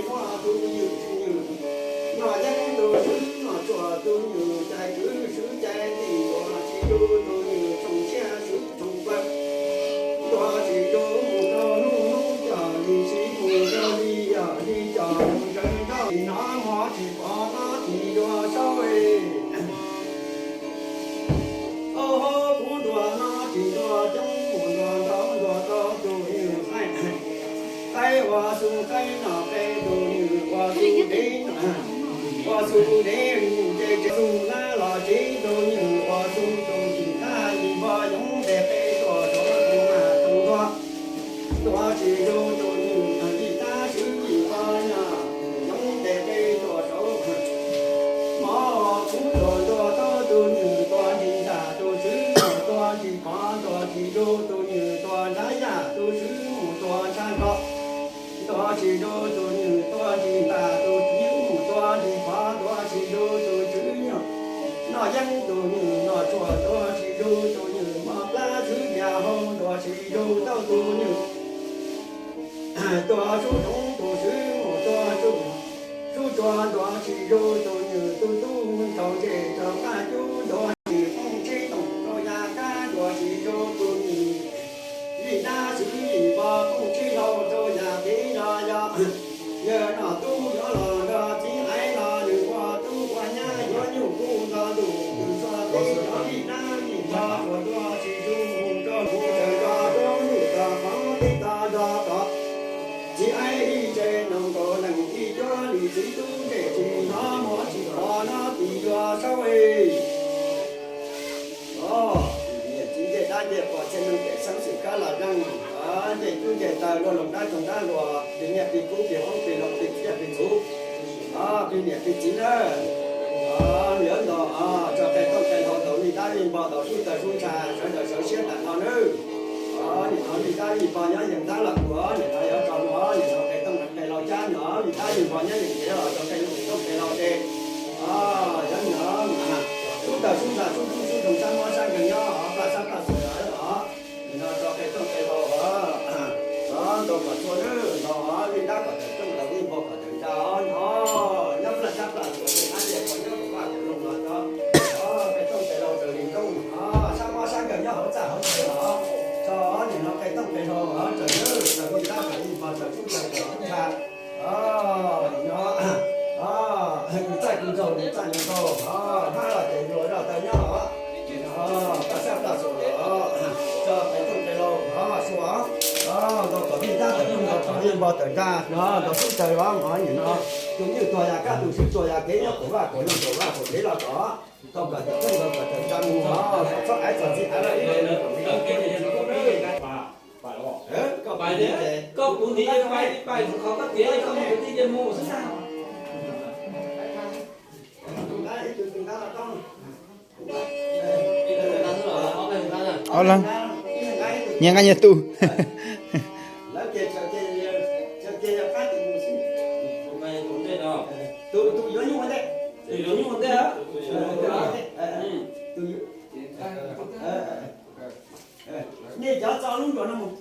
Tus nywm tsis nywm, noj yeeb tus swb noj tsuag, tus nywm cais kwv swb cais tij, tuag tsis yu tus nywm tshoov siab swb tshoov plawv, tuag tsis yu mus rau hnub hnub coj li siv mus rau li yog li coj mus sawv nrog hnov mov tsis pom no tsis yuav saub. Au hau kuv ntuas no tsis ntuas coob mus ntuas ntau ntuas tau tus nywm qaib, qaib ua xu qaib noj qe tus nywm ua xu dev, ua xu dev mus ces tsev xu lab los tsev tus nywm ua xu tus tsis ntab li npog yoov ntes qe tuaj rau tus mas tus ntuas. Tuag tsis yu tus nywm li tab swb li npog nyob, yoov ntes qe tuaj rau mov kuv tuag ntuas tau tus nywm tuag nti ntam tus swb mus tuag tsis pom, tuag tsis yu tus nywm tuag nrab yaj tus swb mus tuag ntshav nrho. Tuag tsis yu tus nywm tuag nti ntam tus swb mus tuag nti pom, tuag tsis yu tus swb noj yeeb tus nywm noj tsuag, tuag tsis yu tus nywm mov plab swb ya hau, tuag tsis yu tau tus nywm tuag sub roob tus swb mus tuag sub, sub tsuag, tuag tsis yu tus nywm tus tub rau ntsej rau qab cub, tuag tsis poob tsheb toom rau yam kab, tuag tsis yu tus nywm li nab swb li npog poob tsheb hlau rau yam kev yog yog. Yawg noj tub yuav los nrog txiv aiv los nws ua tub ua nyab yuav nyuj kuj nto ntuj nws txog teb cov li nab li npog tuag, tuag tsis yu mus rau kuv caws nto rau ntuj tog qhov teb tog nto tod. Txiv aiv ib tse noog nkaus leej ib cuab li txiv tub ntsej tsis hnov mov tsis pom no tsis yuav saub. Txiv ncej dab ncej pos txhiaj neeg pem xeeb xwm kab los zeej, ncej cub ncej taw luaj loos dab tsoog dab luas, pis niaj pis kub pis hoob pis loos pis txiaj pis txhuv, pis niam pis txiv na. Yuav nto tso qe tooj qe hlau ntaus li dab li npog ntaus sub taws sub ntsha sawv daws sawv siab tag nrho nawb. Nim no li dab li npog nyob yeej ntab los kuv nim no yuav tso mus nim no qe tooj qe hlau cab no li dab li npog nyob yeej kev los tso qe tooj qe hlau ces yuav nim no sub taws sub ntsha sub tub sub toog sab mob sab nkeeg nyob plaj sab plaj xwm los nim no tso qe tooj qe hlau ntaus kom txhua nawb, ntaus li dab kom tawm tooj ntaus li npog kom tawm ntsha no nyob plaj sab plaj xwm ces dab li npog nyob kom vaj kom loog los tso qe tooj qe hlau raws li nrooj sab mob sab nkeeg nyob hauv txaj hauv ntses los tso nim no qe tooj qe hlau raws li dab raws li npog raws sub taws raws sub ntsha no. Kws txaij kws nraug kws txaij kws nraug hab los ces nplua zoj taw nyob os. Plaj sab plaj xwm los tso qe tooj qe hlau sua ntaus kom li dab tawm tooj ntaus kom li npog tawm ntsha no ntaus sub taws os nim no tus nywj tuag yam kab tus swb tuag yam kev nyob kaum vaj kaum loog kaum vaj kaum tsev los kom tau kom tawm tooj ntaus kom tawm ntsha mus os kom txhob aiv txog txiv aiv los ib tse kom tsis kub tsis kub nawb. Koj kuv niam pais pais qhov koj tiav koj mus kwv tij ces mus xwb na. Ob leeg nyias nqa nyias tus. Nej cov txo lub nrog no mus.